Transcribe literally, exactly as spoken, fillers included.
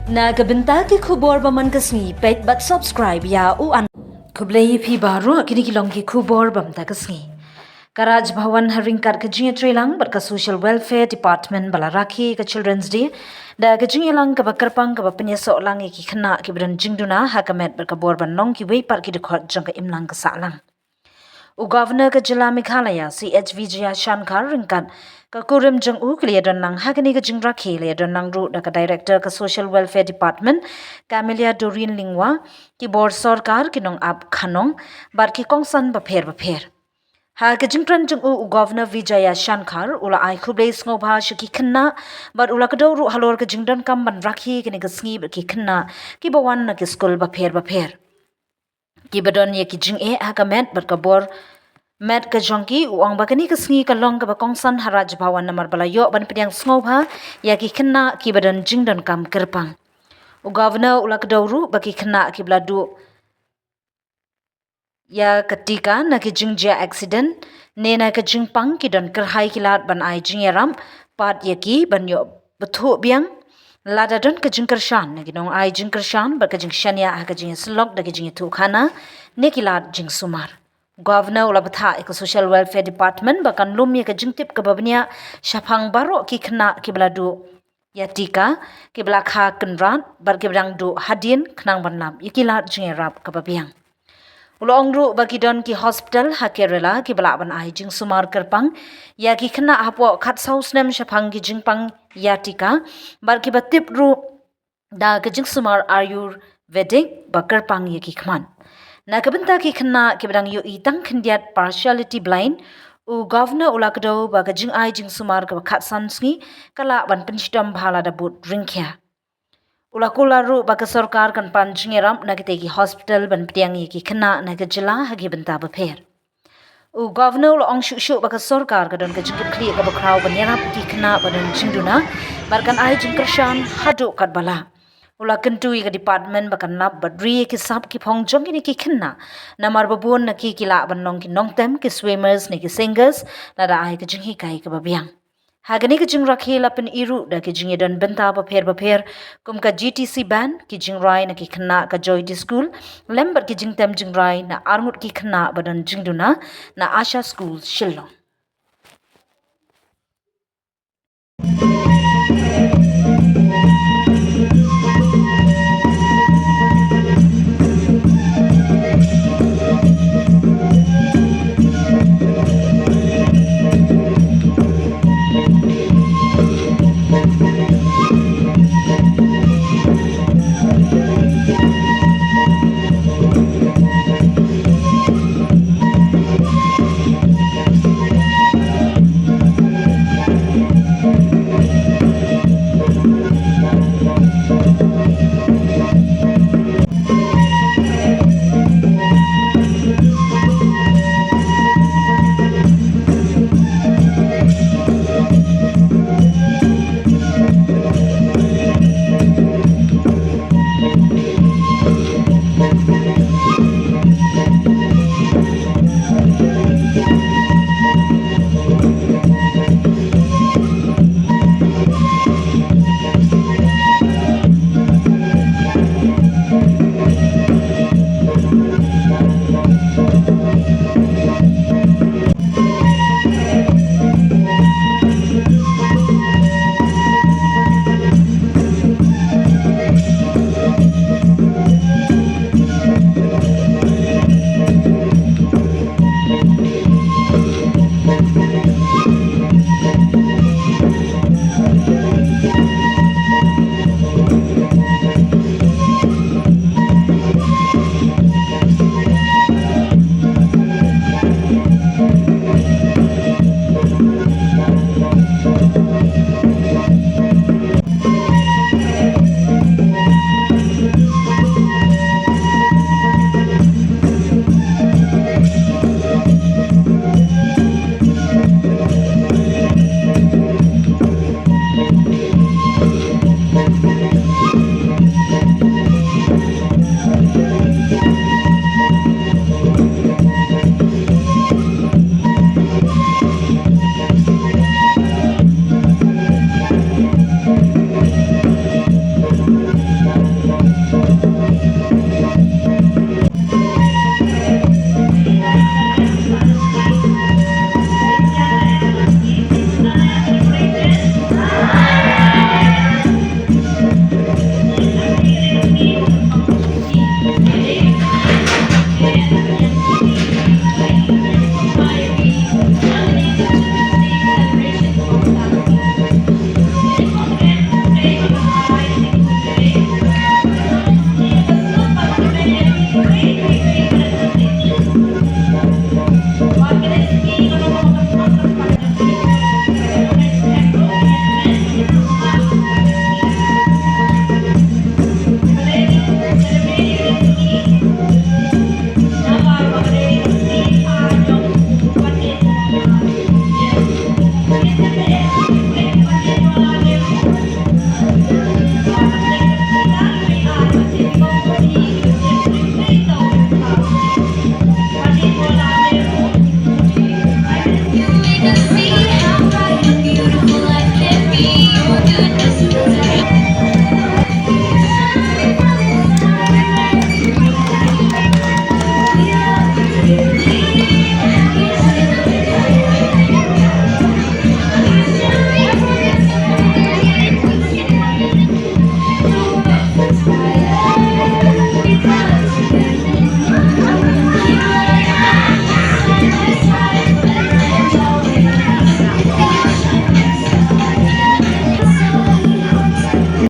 Na ka bynta ki khubor ba man ka sngi, peit bad subscribe ïa u an. Khublei ïa phi baroh, kine ki long ki khubor ba man ka sngi. Ka Raj Bhawan ha ryngkat ka jingïatreilang bad ka Social Welfare Department ba la rakhe ka Children's Day da ka jingïalang kaba kyrpang kaba pynïasoh lang ïa ki khynnah kiba don jingduna ha ka met bad ka bor ban long kiwei pat ki dkhot jong ka imlang ka sahlang. U Governor ka jylla Meghalaya, C H Vijayashankar, ryngkat ka kurim jong u ki la ïadon lang ha kane ka jingrakhe, la ïadon lang ruh da ka Director ka Social Welfare Department, Camelia Doreen Lyngwa, ki bor sorkar, ki nongap khanong bad ki kongsan bapher bapher. Ha ka jingkren jong u, u Governor Vijayashankar u la ai khublei sngewbha sha ki khynnah bad u la kdew ruh halor ka jingdonkam ban rakhe kane ka sngi bad ki khynnah kiba wan na ki skul bapher bapher, kiba don ïa ki jingeh ha ka met bad ka bor met ka jong ki. U ong ba kane ka sngi ka long kaba kongsan ha Raj Bhawan namar ba la ïoh ban pdiang sngewbha ïa ki khynnah kiba don jingdonkam kyrpang. U Governor u la kdew ruh ba ki khynnah kiba la duh ïa ka tika na ki jingjia accident ne na ka jingpang ki don kyrhai ki lad ban ai jingïarap pat ïa ki ban ïoh bthuh biang lada don ka jingkyrshan na ki nongai jingkyrshan bad ka jingshaniah ha ka jingïasyllok da ka jingïathuhkhana ne ki lad jingsumar. Governor u la bthah ïa ka Social Welfare Department ba kan lum ïa ka jingtip kaba bniah shaphang baroh ki khynnah kiba la duh ïa tika, kiba la kha kynrad bad kiba dang duh hadien khnang ban lap ïa ki lad jingïarap kaba biang. U la ong ruh ba ki don ki hospital ha Kerala kiba lah ban ai jingsumar kyrpang ïa ki khynnah hapoh khatsaw snem shaphang ki jingpang ïa tika bad kiba tip ruh da ka jingsumar Ayurvedic ba kyrpang ïa ki khmat. Na ka bynta ki khynnah kiba dang ïohi tang khyndiat, partiality blind, u Governor u la kdew ba ka jingai jingsumar kaba khatsan sngi ka lah ban pynshitom bha lada bud ryngkhia. U la kular ruh ba ka sorkar kan pan jingïarap na kitei ki hospital ban pdiang ïa ki khynnah na ka jylla ha ki bynta bapher. U Governor u la ong shuh shuh ba ka sorkar ka don ka jingkitkhlieh kaba khraw ban ïarap ïa ki khynnah ba don jingduna bad kan ai jingkyrshan haduh katba lah. U la kyntu ïa ka department ba kan lap bad ri ïa ki sap ki phong jong kine ki khynnah namar ba bun na ki ki lah ban long ki nongtem, ki swimmers ne ki singers lada ai ka jinghikai kaba biang. Ha kane ka jingrakhe la pyni ruh da ki jingïadon bynta bapher bapher kum ka G T C band, ki jingrai na ki khynnah ka Joy Di School lem bad ki jingtem jingrai na arngut ki khynnah ba don jingduna na Asha School Shillong.